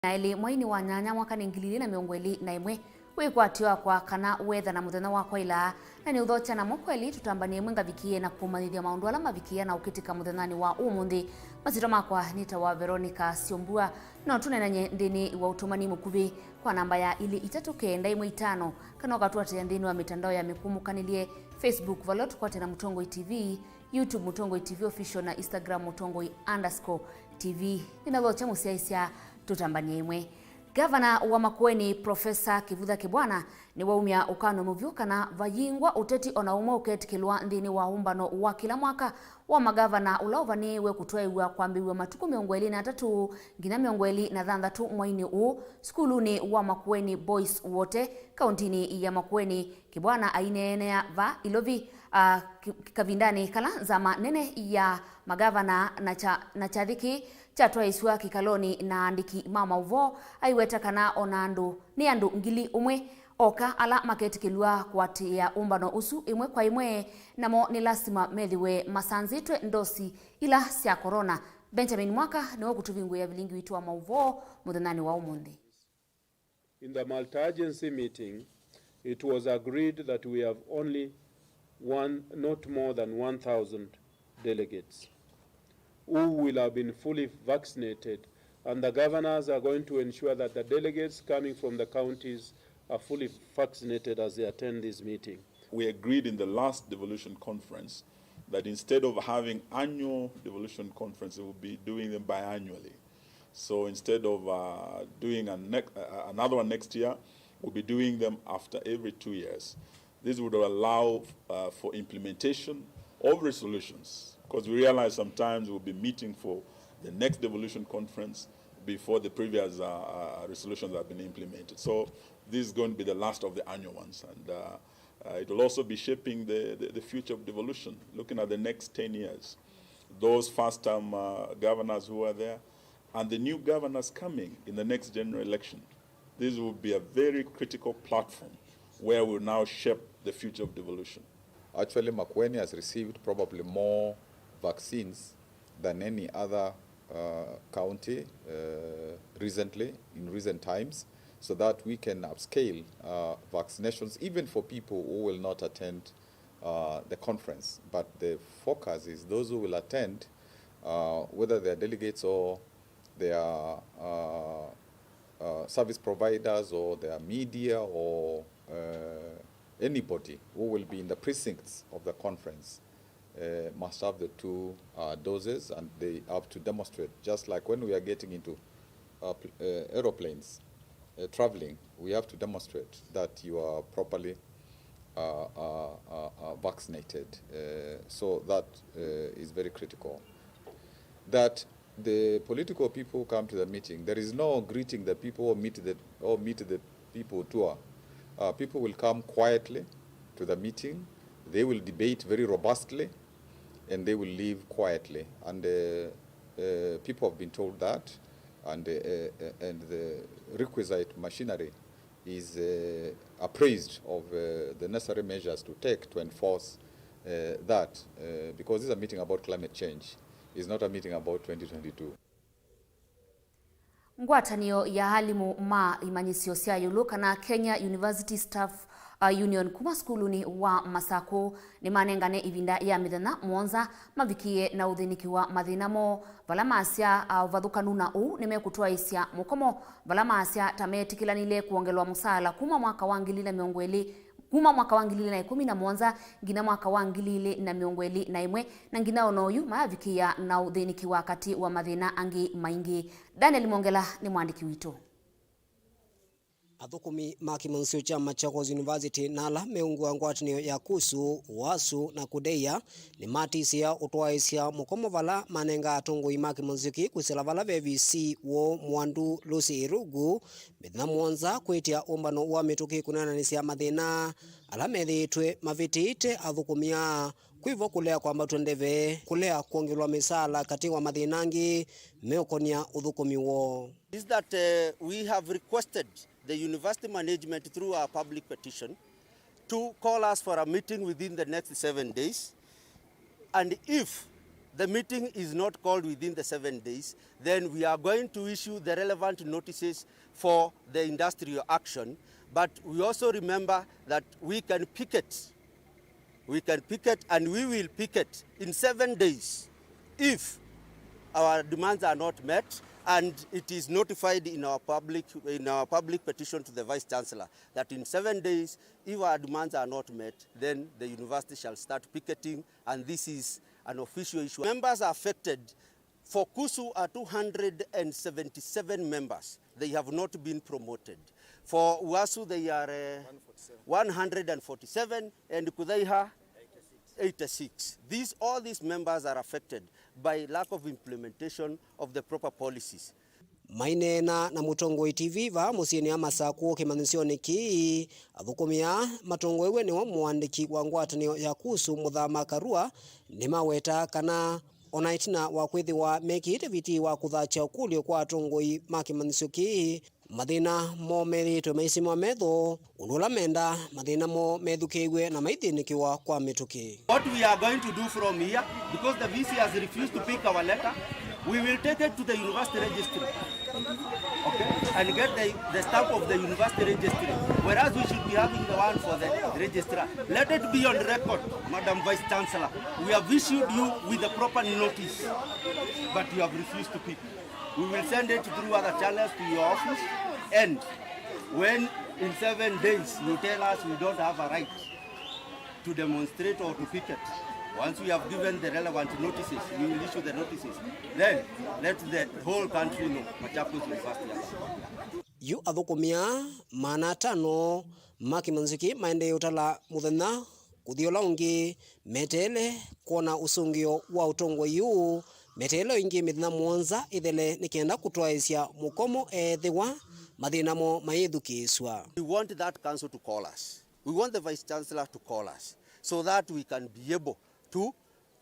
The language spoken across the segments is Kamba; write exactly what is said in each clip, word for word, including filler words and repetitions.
na elĩ mweinĩ wa nyanya mwakanĩ ngili ilĩ na mĩongo ĩlĩ na ĩmwe. Wĩkwatyo wakwa kana weather na mũthenya wakwa ila, na nĩũthokya namo kweli, tũtambanie ĩmwe ngavikĩe na kũmanyĩthya maũndũ ala mavikĩĩa na ũkĩtĩka mũthenyanĩ wa ũmũnthĩ. Masyĩtwa makwa nĩtawa Veronica Syombua. No tũneenany'e nthĩnĩ wa ũtũmani mũkuvĩ kwa namba ya ilĩ itatũ kenda ĩmwe itano, kana ũkatũatĩĩa nthĩnĩ wa mĩtandao ya mĩkũmũkanĩlye, Facebook vala Tũkwate na Mũtongoi T V, YouTube Mũtongoi T V Official, na Instagram Mũtongoi underscore T V. Nĩnathokya mũsyaĩĩsya, tũtambanie ĩmwe. Ngavana wa Makueni, Professor Kivutha Kibwana, nĩwaumya ũkano mũvyũ kana vayingwa ũteti ona ũmwe ũketĩkĩlwa nthĩnĩ wa ũmbano wa kĩla mwaka wa magavana ũla ũvanĩĩwe kũtwaĩw'a kwambĩw'a matukũ mĩongo ĩlĩ na atatũ nginya mĩongo ĩlĩ na thanthatũ mweinĩ ũũ, sukulunĩ wa Makueni Boys Wote, kauntinĩ ya Makueni. Kibwana aineenea va Ilovi, a, ki-, kavindanĩ kala nzama nene ya magavana na kya-, na kyathĩ kĩĩ kyatwaĩsw'a kĩkalonĩ na aandĩki ma maũvoo, aiweta kana ona andũ nĩ andũ ngili ũmwe oka ala maketĩkĩlw'a kũatĩĩa ũmbano ũsu ĩmwe kwa ĩmwe, namo nĩ lasima methĩwe masanzĩtwe ndosi ila sya corona. Benjamin Mwaka nĩwe ũkũtũvingũĩa vilingi witũ wa maũvoo mũthenyanĩ wa ũmũnthĩ. In the multi-agency meeting, it was agreed that we have only one, not more than one thousand delegates who will have been fully vaccinated, and the governors are going to ensure that the delegates coming from the counties are fully vaccinated as they attend this meeting. We agreed in the last devolution conference that instead of having annual devolution conference, we will be doing them biannually. So instead of, uh, doing a nec-, uh, another one next year, we'll be doing them after every two years. This would allow, uh, for implementation of resolutions, because we realize sometimes we'll be meeting for the next devolution conference before the previous, uh, uh, resolutions have been implemented. So this is going to be the last of the annual ones, and, uh, uh, it will also be shaping the, the, the future of devolution, looking at the next ten years. Those first-time, uh, governors who are there, and the new governors coming in the next general election. This will be a very critical platform where we'll now shape the future of devolution. Actually, Makueni has received probably more vaccines than any other, uh, county, uh, recently, in recent times, so that we can upscale, uh, vaccinations, even for people who will not attend, uh, the conference. But the focus is those who will attend, uh, whether they are delegates or they are, uh, uh, service providers or they are media or, uh, anybody who will be in the precincts of the conference, uh, must have the two, uh, doses, and they have to demonstrate, just like when we are getting into, uh, pl-, uh, aeroplanes, uh, traveling, we have to demonstrate that you are properly, uh, uh, uh, uh, vaccinated. Uh, so that, uh, is very critical. That the political people come to the meeting. There is no greeting the people or meet the, or meet the people tour. Uh, people will come quietly to the meeting. They will debate very robustly, and they will leave quietly. And, uh, uh, people have been told that, and, uh, uh, and the requisite machinery is, uh, appraised of, uh, the necessary measures to take to enforce, uh, that, uh, because this is a meeting about climate change, it's not a meeting about twenty twenty-two. Ngwatanĩo ya alimũ ma imanyĩsyo sya ĩũlũ, kana Kenya University Staff, uh, Union, kuma sukulunĩ wa Masakũ nĩmanengane ĩvinda ya mĩthenya mũonza mavikĩe na ũthĩnĩkĩwa mathĩna moo, vala masya, uh, ũvathũkanu na ũu nĩmekũtwaĩsya mũkomo, vala masya ta metĩkĩlanile kwongelwa mũsaala kuma mwaka wa ngili na mĩongo ĩlĩ, kuma mwaka wa ngili ilĩ na ĩkũmi na mũonza nginya mwaka wa ngili ilĩ na mĩongo ĩlĩ na ĩmwe, na nginya ona oyu mayavikĩĩa na ũthĩnĩkĩwa katĩ wa mathĩna angĩ maingĩ. Daniel Mwongela nĩ mwandĩki witũ. Athũkũmi ma kĩmanyĩsyo kya Machakos University na ala meũngũa ngwatanĩo ya KUSU, UASU na KUDEIA nĩmatisĩĩa ũtwaĩsya mũkomo vala manenga atongoi ma kĩmanyĩsyo kĩĩ kwĩsĩla vala ve V C woo Mwandu Lucy Irugu mĩthenya mũonza kwĩtya ũmbano wa mĩtũkĩ kũneenanĩsya mathĩna ala methĩĩtwe mavĩtĩĩte athũkũmi aa, kwĩvo kũlea kwambatw'a ndeve, kũlea kwongelwa mĩsaala katĩ wa mathĩna angĩ meũkonya ũthũkũmi woo. Is that, uh, we have requested the university management through our public petition to call us for a meeting within the next seven days, and if the meeting is not called within the seven days, then we are going to issue the relevant notices for the industrial action. But we also remember that we can picket, we can picket and we will picket in seven days if our demands are not met and it is notified in our public, in our public petition to the Vice Chancellor that in seven days, if our demands are not met, then the university shall start picketing, and this is an official issue. Members affected for KUSU are two hundred and seventy-seven members. They have not been promoted. For UASU, they are, uh, one hundred and forty-seven, and KUTHAIHA, eighty-six. These, all these members are affected by lack of implementation of the proper policies. Maineena na Mũtongoi T V vaa mũsyĩnĩ ya Masakũ kĩmanyĩsyonĩ kĩĩ, athũkũmi aa matongoew'e nĩwe mũandĩki wa ngwatanĩo ya KUSU Mũthama Karua nĩmaweta kana o na ĩtina wa kwĩthĩwa mekĩĩte vitii wa kũthakya ũkũlyo kwa atongoi ma kĩmanyĩsyo kĩĩ, mathĩna moo methĩĩtwe maisimwa metho, ũndũ ũla mendaa mathĩna moo methukĩĩw'e na maithĩnĩkĩwa kwa mĩtũkĩ. What we are going to do from here, because the V C has refused to pick our letter, we will take it to the university registry. Okay? And get the, the stamp of the university registry. Whereas we should be having the one for the registrar. Let it be on record, Madam Vice Chancellor. We have issued you with the proper notice, but you have refused to pick. We will send it through other channels to your office, and when in seven days you tell us we don't have a right to demonstrate or to picket, once we have given the relevant notices, we will issue the notices. Then let the whole country know Machakos University has a problem. Yu athũkũmi aa maana atano ma kĩmanyĩsyo kĩĩ maendee ũtala mũthenya kũthi ũla ũngĩ meteele kwona ũsũngĩo wa ũtongoi ũũ, meteele o ĩngĩ mĩthenya mũonza ĩthele nĩ kenda kũtwaĩĩsya mũkomo ethĩwa mathĩna moo mayĩthukĩĩsw'a. We want that council to call us. We want the Vice Chancellor to call us so that we can be able to,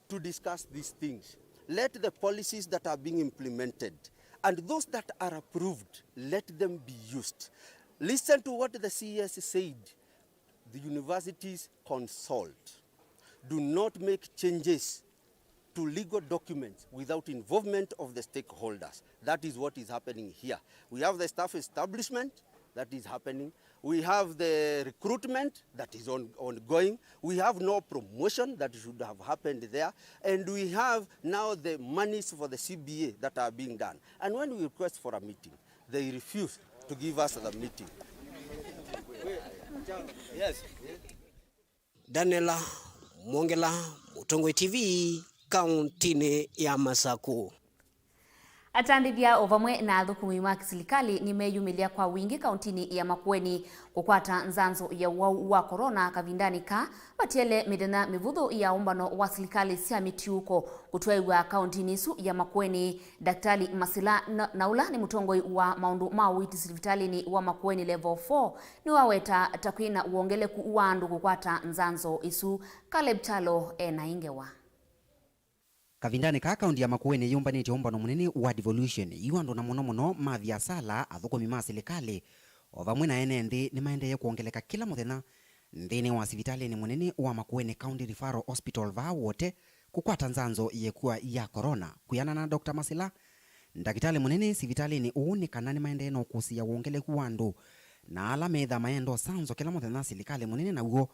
to discuss these things. Let the policies that are being implemented and those that are approved, let them be used. Listen to what the C E S said. The universities consult. Do not make changes to legal documents without involvement of the stakeholders. That is what is happening here. We have the staff establishment that is happening. We have the recruitment that is on, ongoing. We have no promotion that should have happened there. And we have now the monies for the C B A that are being done. And when we request for a meeting, they refuse to give us the meeting. Yes. Daniela Mwongela, Mũtongoi T V, kauntinĩ ya Masakũ. Atandĩthya o vamwe na athũkũmi ma kĩsilikalĩ nĩmeyumĩlya kwa wingĩ kauntinĩ ya Makueni kũkwata nzanzo ya ũwau wa korona kavindanĩ kaa vatiele mĩthenya mĩvũthũ ya ũmbano wa silikalĩ sya mĩtiũko kũtwaĩw'a kauntinĩ ĩsu ya Makueni. Daktali Masila na, na ũla nĩ mũtongoi wa maũndũ ma ũiiti silivitalĩnĩ wa Makueni Level four nĩwaweta ta kwĩ na wongeleku wa andũ kũkwata nzanzo ĩsu. Caleb Kyalo e na ĩ ngewa. Kavindanĩ kaa, kaunti ya Makueni yĩyũmbanĩtye ũmbano mũnene wa devolution, yu andũ na mũno mũno ma viasala, athũkũmi ma silikalĩ, o vamwe na ene nthĩ nĩmaendee kwongeleka kĩla mũthenya nthĩnĩ wa sivitalĩnĩ mũnene wa Makueni County Referral Hospital vaa Wote kũkwata nzanzo yĩkua ya corona. Kwĩanana na Doctor Masila, ndakĩtalĩ mũnene sivitalĩnĩ ũũ nĩ kana nĩmaendee na ũkũsĩĩa wongeleku wa andũ na ala metha mayenda ũsanzo kĩla mũthenya, silikalĩ mũnene naw'o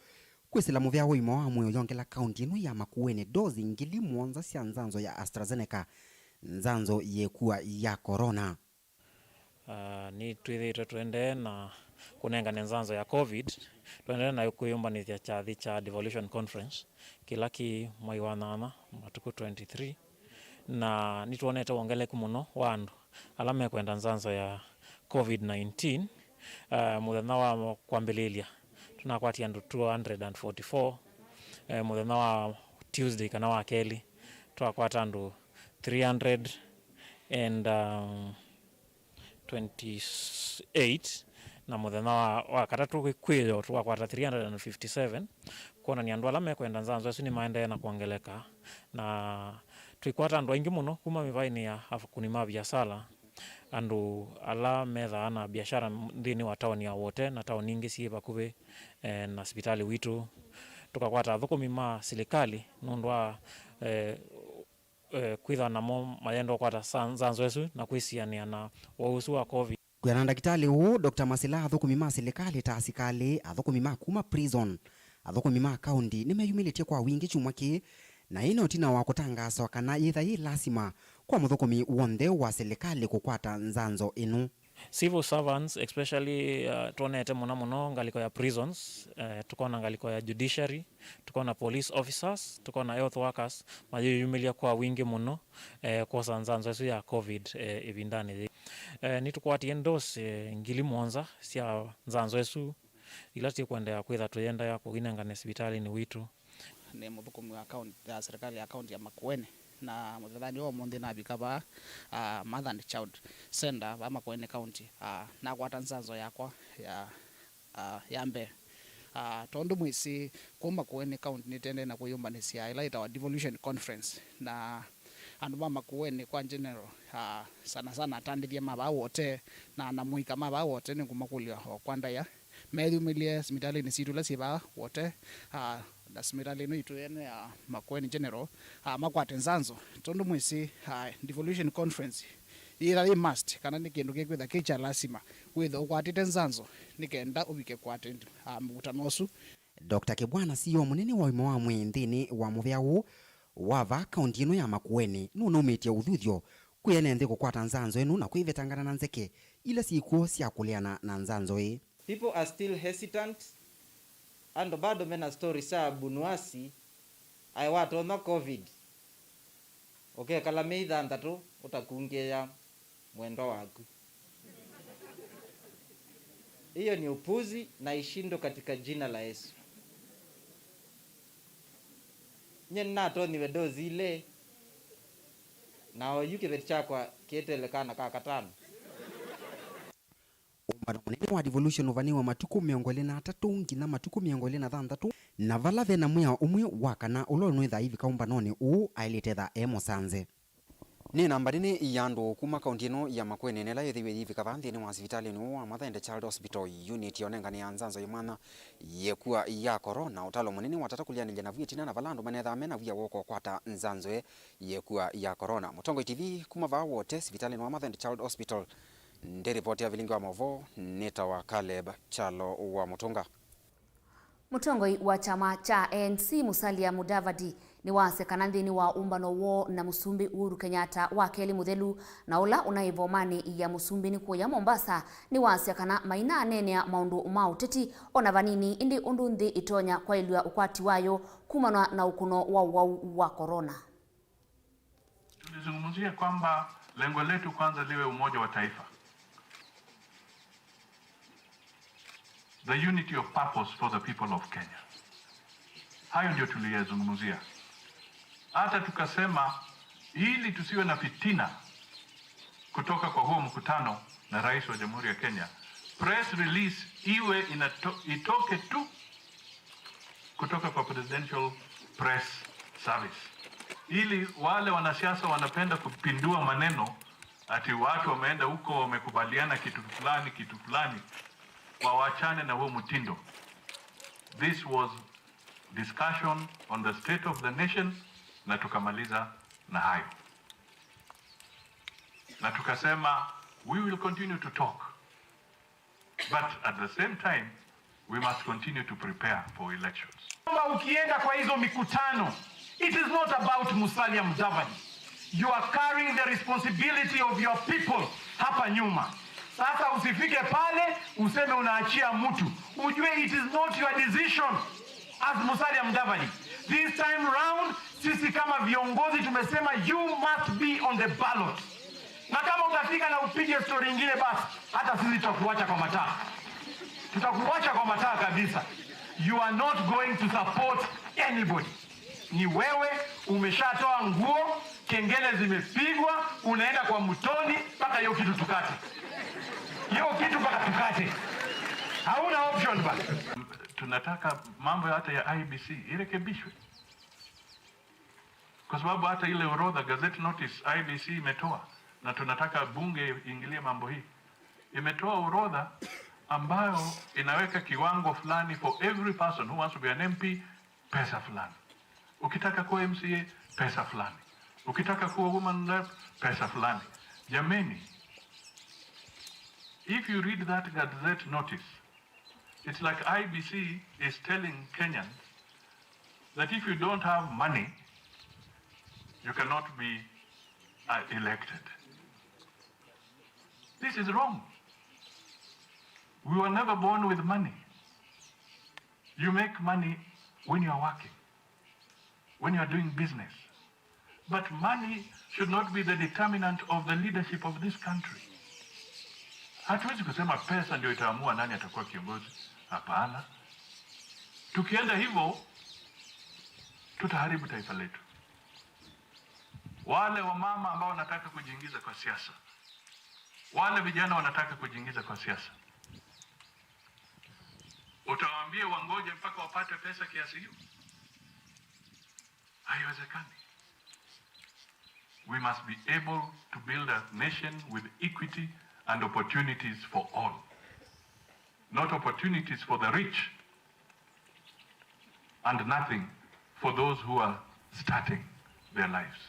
kwĩsĩla mũvea wa ũima wa mwĩĩ ũyongela kaunti ĩno ya Makueni dozi ngili mũonza sya nzanzo ya AstraZeneca, nzanzo yĩkua ya corona. Ah, nĩtwĩthĩĩtwe tũendee na kũnengane nzanzo ya covid, tũendee na kwĩyũmbanĩthya kyathĩ kya Devolution Conference kĩla kĩ mwai wa nyanya, matukũ twenty-three, na nĩtwonete wongeleku mũno wa andũ ala mekwenda nzanzo ya covid nineteen. Ah, mũthenya wa kwambĩlĩlya tũnakwatie andũ two hundred and forty-four. Eh, mũthenya wa Tuesday kana wa kelĩ twakwata andũ three hundred and, um, twenty-eight, na mũthenya wa, wa katatũ kwĩ, kwĩyo twakwata three hundred and fifty-seven, kwonania andũ ala mekwenda nzanzo ĩsu nĩmaendee na kwongeleka, na tũikwata andũ aingĩ mũno kuma mĩvaĩnĩ ya akũni ma viasala, andũ ala methaa na biashara nthĩnĩ wa taoni ya Wote na taoni ingĩ syĩ vakuvĩ, eh, na sivitalĩ witũ. Tũkakwata athũkũmi ma silikalĩ nũndũ wa, eh, eh, kwĩthwa namo mayenda ũkwata sa-, nzanzo ĩsu na kwĩsianĩa na ũwau ũsu wa COVID. Kwĩana na ndakĩtalĩ ũũ, Doctor Masila, athũkũmi ma silikalĩ ta asikalĩ, athũkũmi ma kuma prison, athũkũmi ma kaũnti nĩmeyumĩlĩtye kwa wingĩ kyumwa kĩĩ, na ĩĩ nĩ ũtina wa kũtangaaswa kana yĩtha yĩ lasima kwa mũthũkũmi w'onthe wa silikalĩ kũkwata nzanzo ĩno. Civil servants especially, uh, twonete mũno mũno ngalĩko ya prisons, uh, tũkona ngalĩko ya judiciary, tũkona police officers, tũkona health workers mayĩyumĩlya kwa wingĩ mũno, eh, kwosa nzanzo ĩsu ya COVID, eh, ĩvindanĩ yĩĩ. Eh, nĩtũkwatie ndosi, eh, ngili mũonza sya nzanzo ĩsu ila tũkwendeea kwĩtha tũyĩendeea kũinengane sivitalĩnĩ witũ. Nĩ mũthũkũmi wa kaunti ya serikali ya kaunti ya Makueni, na mũthenyanĩ wa ũmũnthĩ navika vaa, ah, Mother and Child Center vaa Makueni County, ah, nakwata nzanzo yakwa ya, ah, ya mbee. Ah, tondũ mwĩsĩ, kũu Makueni County nĩtendee na kwĩyũmbanĩsya ĩla yĩtawa devolution conference, na andũ ma Makueni kwa general, ah, sana sana atandĩthya ma vaa Wote na anamũika ma vaa Wote nĩngũmakũlya o kwa ndaĩa meyumĩlye sivitalĩnĩ sitũ ila syĩ vaa Wote, ah, na sivitalĩ ĩno itũ yene ya Makueni General, ah, makwate nzanzo, tondũ mwĩsĩ, ah, devolution conference yĩtha yĩ must, kana nĩ kĩndũ kĩkwĩtha kĩ kya lasima wĩthe ũkwatĩte nzanzo nĩ kenda ũvike kũatendi, ah, mũkutano ũsu. Doctor Kĩbwana, C E O mũnene wa ũima wa mwĩĩ nthĩnĩ wa mũvĩa ũũ wa vaa kaũnti ĩno ya Makueni, nũnaumĩtye ũthuthyo kwĩ ene nthĩ kũkwata nzanzo ĩno na kwĩvetangana na nzeke ila syĩkw'o sya kũleana na nzanzo ĩĩ. People are still hesitant. Andũ bado mena story sya Abu Nuwasi aĩ watonywa covid, ũkekala myei thanthatũ ũtakungĩĩa mwendwa waku. Hiyo ni upuzi na ishindwe katika jina la Yesu. Nye nĩnatonyiwe dozi ilĩ, na oyu kĩveti kyakwa kĩeteele kana ka katano. Ũmbano mũnene wa devolution ũvanĩwa matukũ mĩongo ĩlĩ na atatũ nginya matukũ mĩongo ĩlĩ na thanthatũ, na vala ve na mwĩao ũmwe wa kana ũla ũnwĩtha aivika ũmbanonĩ ũũ aĩlĩte etha e mũsanze. Nĩ namba nene ya andũ kuma kaunti ĩno ya Makueni na ĩla yĩthĩiwe yĩivika vaa nthĩnĩ wa sivitalĩnĩ ũũ wa Mother and Child Hospital, unit ya ũnenganĩa nzanzo ya mwanya ya ĩkua ya corona. Ũtalo mũnene wa tata kũlyanĩlya navu ĩtina na vala andũ manethaa mena wia wa ũkwata nzanzo ya ĩkua ya corona. Mũtongoi T V kuma vaa Wote sivitalĩnĩ wa Mother and Child Hospital, ndĩ ripoti ya vilingi wa maũvoo nĩtawa Caleb Kyalo wa Mũtũnga. Mũtongoi wa kyama kya A N C Musalia Mudavadi nĩwasya kana nthĩnĩ wa ũmbano woo na Mũsumbĩ Uhuru Kenyatta wa kelĩ mũthelu na ũla ũnaĩ vomanĩ ya Mũsumbĩ nĩ kũya Mombasa, nĩwasya kana mainaneenea maũndũ ma ũteti o na vanini, ĩndĩ ũndũ nthĩ ĩtonya kwaĩlw'a ũkwati wayo kumana na ũkũno wa ũwau wa corona. Tulizungumzia kwamba lengo letu kwanza liwe umoja wa taifa, the unity of purpose for the people of Kenya. Hayo ndio tuliyazungumzia. Hata tukasema ili tusiwe na fitina kutoka kwa huo mkutano na rais wa Jamhuri ya Kenya, press release iwe inato-, itoke tu kutoka kwa Presidential Press Service, ili wale wanasiasa wanapenda kupindua maneno ati watu wameenda huko wamekubaliana kitu fulani, kitu fulani, wawachane na huo mtindo. This was discussion on the state of the nation, na tukamaliza na hayo, na tukasema we will continue to talk. But at the same time, we must continue to prepare for elections. Kwamba ukienda kwa hizo mikutano, it is not about Musalia Mudavadi. You are carrying the responsibility of your people hapa nyuma. Sasa usifike pale useme unaachia mtu. Ujue it is not your decision as Musalia Mudavadi. This time round, sisi kama viongozi tumesema you must be on the ballot. Na kama utafika na upige story ingine, basi hata sisi tutakuacha kwa mataa, tutakuacha kwa mataa kabisa. You are not going to support anybody. Ni wewe umeshatoa nguo, kengele zimepigwa, unaenda kwa mtoni mpaka hiyo kitu tukate, hiyo kitu mpaka tukate. Hauna option bana. Tunataka mambo hata ya I E B C irekebishwe. Kwa sababu hata ile orodha, gazette notice I E B C imetoa, na tunataka bunge iingilie mambo hii, imetoa orodha ambayo inaweka kiwango fulani for every person who wants to be an M P, pesa fulani. Ukitaka kuwa M C A, pesa fulani. Ukitaka kuwa woman rep, pesa fulani. Jameni, if you read that gazette notice, it's like I B C is telling Kenyans that if you don't have money, you cannot be, uh, elected. This is wrong. We were never born with money. You make money when you are working, when you are doing business. But money should not be the determinant of the leadership of this country. Hatuwezi kusema pesa ndio itaamua nani atakuwa kiongozi. Hapana. Tukienda hivyo, tutaharibu taifa letu. Wale wamama ambao wanataka kujiingiza kwa siasa, wale vijana wanataka kujiingiza kwa siasa, utawaambia wangoje mpaka wapate pesa kiasi hiyo? Haiwezekani. We must be able to build a nation with equity and opportunities for all, not opportunities for the rich and nothing for those who are starting their lives.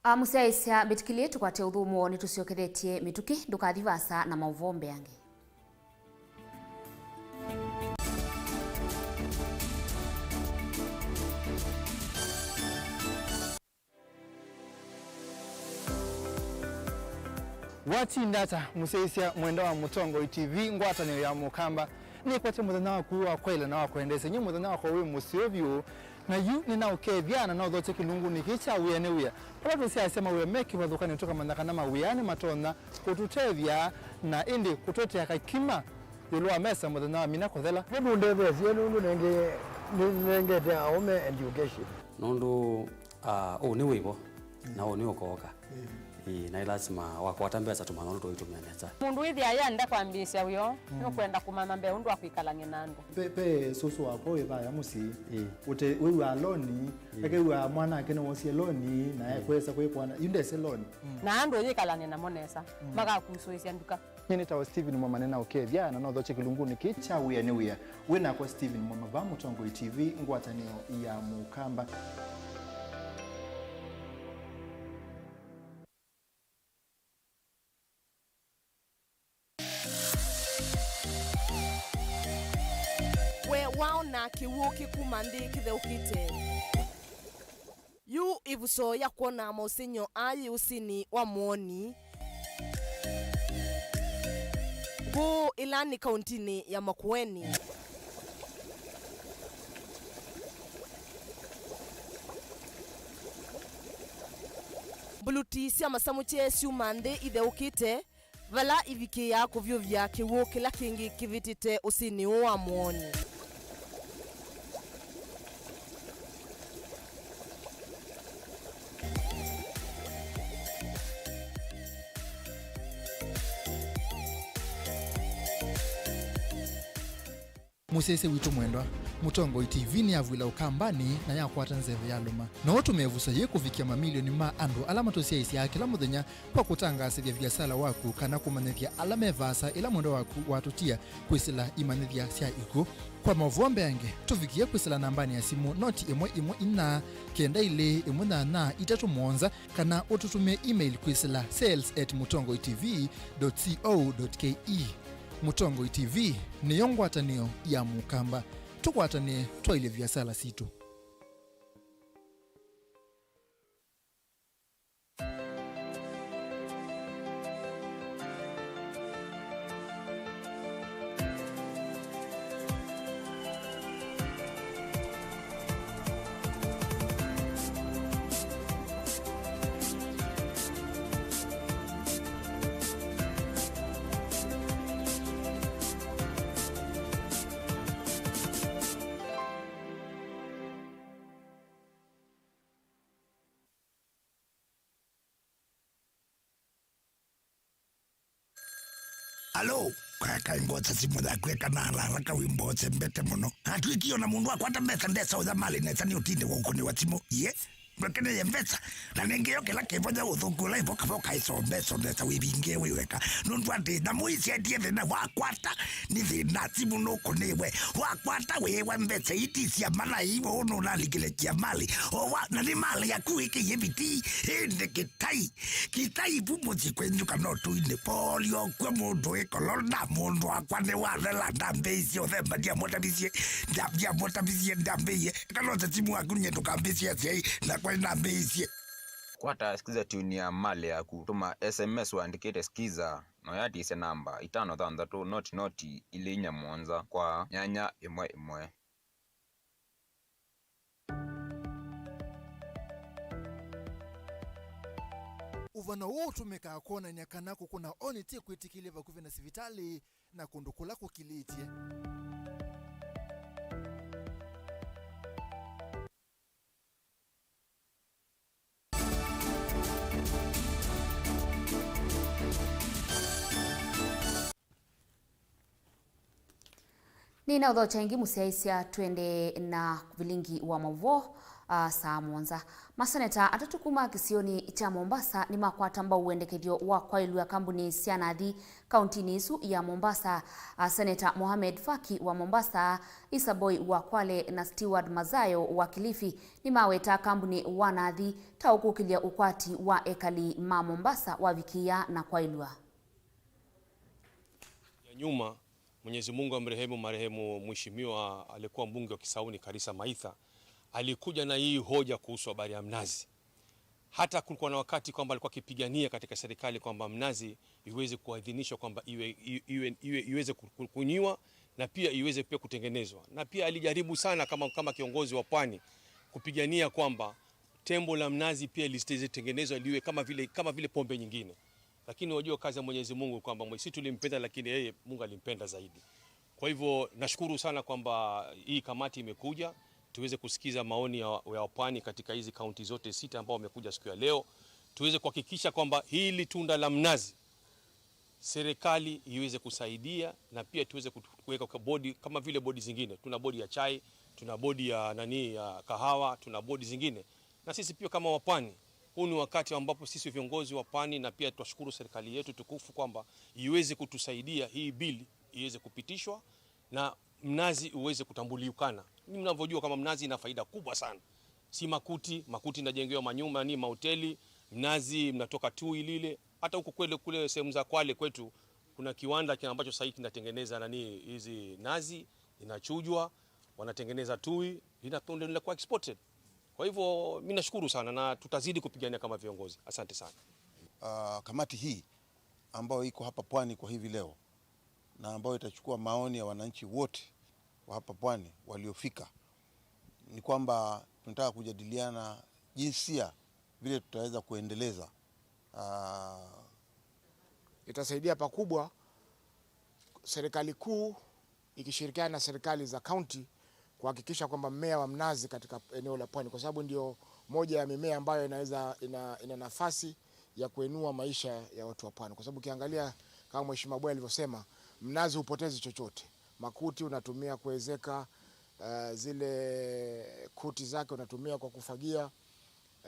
A mũsyaĩĩsya mbĩtĩkĩlye tũkwate ũthũmũo, nĩtũsyokethetye mĩtũkĩ, ndũkathi vaasa na maũvoo mbeange. Watinda ata, mũsyaĩĩsya mwenda wa Mũtongoi T V, ngwatanĩo ya Mũkamba? Nĩkwate mũthenya waku wa kwaĩla na wa kwendeesya, nyie mũthenya wakwa wĩ mũseo vyũ. Na yu nĩnaũkethya na nothokye kĩlungunĩ kĩĩ kya wĩa nĩ wĩa, vala tũsyaasya mawĩa me kĩvathũkanĩo, tũkamanya kana mawĩa nĩmatonya kũtũtethya na ĩndĩ kũtũetea kakima ĩũlũ wa mesa mũthenya wa mina kũthela. Nĩtũndetheesye nũndũ nenge-, nĩnengete aũme education. Nũndũ, ah, ũũ nĩ wĩvo, na ũũ nĩ ũkooka. Ĩĩ, na ĩ lasima wakwata mbesa tũmanya ũndũ tũitũmĩa nesa. Mũndũ wĩthĩa yenda kwambĩĩsya wĩoo, nũkwenda kũmanya mbee ũndũ wa kwĩkalany'a na andũ. Pe, pe sũsũ wakwa wĩ vaya mũsyĩ. Ĩĩ. Ũte, wĩw'aa loni, ĩĩ, akew'aa mwana ake nĩwosie loni, na ekwesa kwĩkwana, yu ndese loni. Na andũ yĩkalany'a namo nesa, makakusũĩsya nduka. Nyie nĩtawa Stephen Mwama, nĩnaũkethya na nothokye kĩlungunĩ kĩĩ kya wĩa nĩ wĩa. Wĩ nakwa Stephen Mwama va Mũtongoi T V, ngwatanĩo ya Mũkamba. We waona kĩw'ũ kĩkuma nthĩ kĩtheũkĩte? Yu ĩvuso ya kwona maũsengy'o aa yĩ ũsĩnĩ wa Mũoni. Ngũũ ĩla nĩ kaũntinĩ ya Makueni. Mbuluti sya masamũkye syuma nthĩ itheũkĩte, vala ivikĩĩaa kũvyũvya kĩw'ũ kĩla kĩngĩ kĩvĩtĩte ũsĩnĩ ũũ wa Mũoni. Mũsyaĩĩsya witũ mwendwa, Mũtongoi T V nĩyavw'ĩla Ũkambanĩ na yakwata nzeve yalũma. No ũtũme ĩvuso yĩĩ kũvikĩa mamilioni ma andũ ala matũsyaĩĩsyaa kĩla mũthenya kwa kũtangaasĩthya viasala waku kana kũmanyĩthya ala me vaasa ĩla mwendwa waku watũtia kwĩsĩla imanyĩthya sya ikw'ũ. Kwa maũvoo mbeange, tũvikĩe kwĩsĩla nambanĩ ya simũ noti ĩmwe ĩmwe inya, kenda ilĩ ĩmwe nyanya itatũ mũonza, kana ũtũtũmĩe email kwĩsĩla sales at mũtongoi T V dot co dot K E. Mũtongoi T V nĩyo ngwatanĩo ya Mũkamba. Tũkwatanĩe twaĩlye viasala sitũ. Alo, kaka ngota simũ yaku eka na haraka wĩmbose mbete mũno. Atwĩkie ona mũndũ akwata mbesa ndesa ũya malĩ nesa nĩ ũtinde wa ũkũnĩwa simũ. Yes. Ndwekeneye mbesa, na nĩngĩ yo kĩla kĩvonya ũthũku ũla ĩvoka voka ĩsombe, somesa wĩvinge wĩ weka. Nũndũ atĩ nyamũ ici endie thĩna wakwata, nĩ thĩna simũ nũkũnĩwe. Wakwata wĩĩwa mbesa iti cia mana iwe ũnũnalikile kia mali. O wa, na nĩ mali yaku wĩkĩie vitii, ĩndĩ kĩtai. Kĩtai vu mũsyĩ kwenyu kana ũtũinĩ. Polio kwĩ mũndũ wĩ kolona, mũndũ wakwa nĩ wathela, ndambĩisye ũthemba, ndiamũtavisye, nda-, ndiamũtavisye, ndambĩie. Kana ũte simu waku nye ndũkambĩsye asyai, nakwa nĩnambĩisye. Kwata Skiza tune ya mali yaku, tũma S M S ũandĩkĩte Skiza, na ũyatisye namba itano thanthatũ noti noti ilĩ inya mũonza kwa nyanya ĩmwe ĩmwe. Ũvano ũũ ũtũmĩkaa kwonany'a kana kũkũna oni ti kwĩtĩkĩlye vakuvĩ na sivitalĩ na kũndũ kũla kũkilĩtye. Nĩnaũthokya ĩngĩ mũsyaĩĩsya, twende na vilingi wa maũvoo, a, saa mũonza. Maseneta atatũ kuma kĩsionĩ kya Mombasa nĩmakwata mbau wendekethyo wa kwaĩlw'a kambunĩ sya nathi kauntinĩ ĩsu ya Mombasa. A, Seneta Mohamed Faki wa Mombasa, Issa Boy wa Kwale na Steward Mazayo wa Kilifi nĩmaweta kambunĩ wa nathi ta ũkũkĩlya ũkwati wa ekali ma Mombasa wavikĩĩa na kwaĩlw'a. Ya nyuma, Mwenyezi Mungu amrehemu marehemu Mheshimiwa aliyekuwa mbunge wa Kisauni, Karisa Maitha, alikuja na hii hoja kuhusu habari ya mnazi. Hata kulikuwa na wakati kwamba alikuwa akipigania katika serikali kwamba mnazi iweze kuidhinishwa kwamba iwe, iwe, iwe, iwe, iweze ku-, ku-, kunywiwa na pia iweze pia kutengenezwa. Na pia alijaribu sana kama, kama kiongozi wa pwani kupigania kwamba tembo la mnazi pia lisitengenezwa liwe kama vile, kama vile pombe nyingine. Lakini wajua kazi ya Mwenyezi Mungu kwamba mwe-, si tulimpenda, lakini yeye Mungu alimpenda zaidi. Kwa hivyo nashukuru sana kwamba hii kamati imekuja, tuweze kusikiza maoni ya, ya wapwani katika hizi kaunti zote sita ambao wamekuja siku ya leo, tuweze kuhakikisha kwamba hili tunda la mnazi serikali iweze kusaidia, na pia tuweze kutu-, kuweka kwa bodi kama vile bodi zingine. Tuna bodi ya chai, tuna bodi ya nani, ya kahawa, tuna bodi zingine. Na sisi pia kama wapwani, huu ni wakati ambapo sisi viongozi wa pwani, na pia twashukuru serikali yetu tukufu kwamba iweze kutusaidia hii bili iweze kupitishwa na mnazi uweze kutambulikana. Ni mnavyojua kama mnazi ina faida kubwa sana. Si makuti, makuti inajengewa manyumba, ni mahoteli, mnazi mnatoka tui lile. Hata huku kwele kule sehemu za Kwale kwetu, kuna kiwanda kina ambacho sahii kinatengeneza nani, hizi nazi, inachujwa, wanatengeneza tui, linaendelea kuwa exported. Kwa hivyo, mimi nashukuru sana na tutazidi kupigania kama viongozi. Asante sana. Ah, kamati hii ambayo iko hapa pwani kwa hivi leo na ambayo itachukua maoni ya wananchi wote wa hapa pwani waliofika, ni kwamba tunataka kujadiliana jinsia vile tutaweza kuendeleza, ah, Itasaidia pakubwa serikali kuu ikishirikiana na serikali za kaunti kuhakikisha kwamba mmea wa mnazi katika eneo la pwani, kwa sababu ndio moja ya mimea ambayo inaweza, ina, ina nafasi ya kuinua maisha ya watu wa pwani, kwa sababu ukiangalia, kama Mheshimiwa Boy alivyosema, mnazi hupotezi chochote. Makuti unatumia kuezeka, eh, zile kuti zake unatumia kwa kufagia,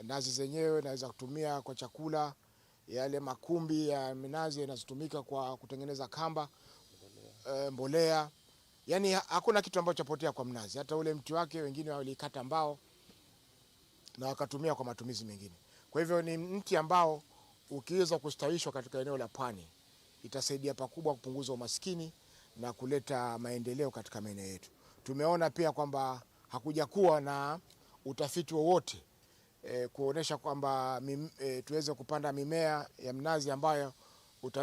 nazi zenyewe naweza kutumia kwa chakula, yale makumbi ya minazi yanazotumika kwa kutengeneza kamba, eh, mbolea. Yaani ha-, hakuna kitu ambacho chapotea kwa mnazi. Hata ule mti wake wengine walikata mbao na wakatumia kwa matumizi mengine. Kwa hivyo ni mti ambao ukiweza kustawishwa katika eneo la pwani, itasaidia pakubwa kupunguza umaskini na kuleta maendeleo katika maeneo yetu. Tumeona pia kwamba hakuja kuwa na utafiti wowote, eh, kuonesha kwamba mim-, eh, tuweze kupanda mimea ya mnazi ambayo utaweza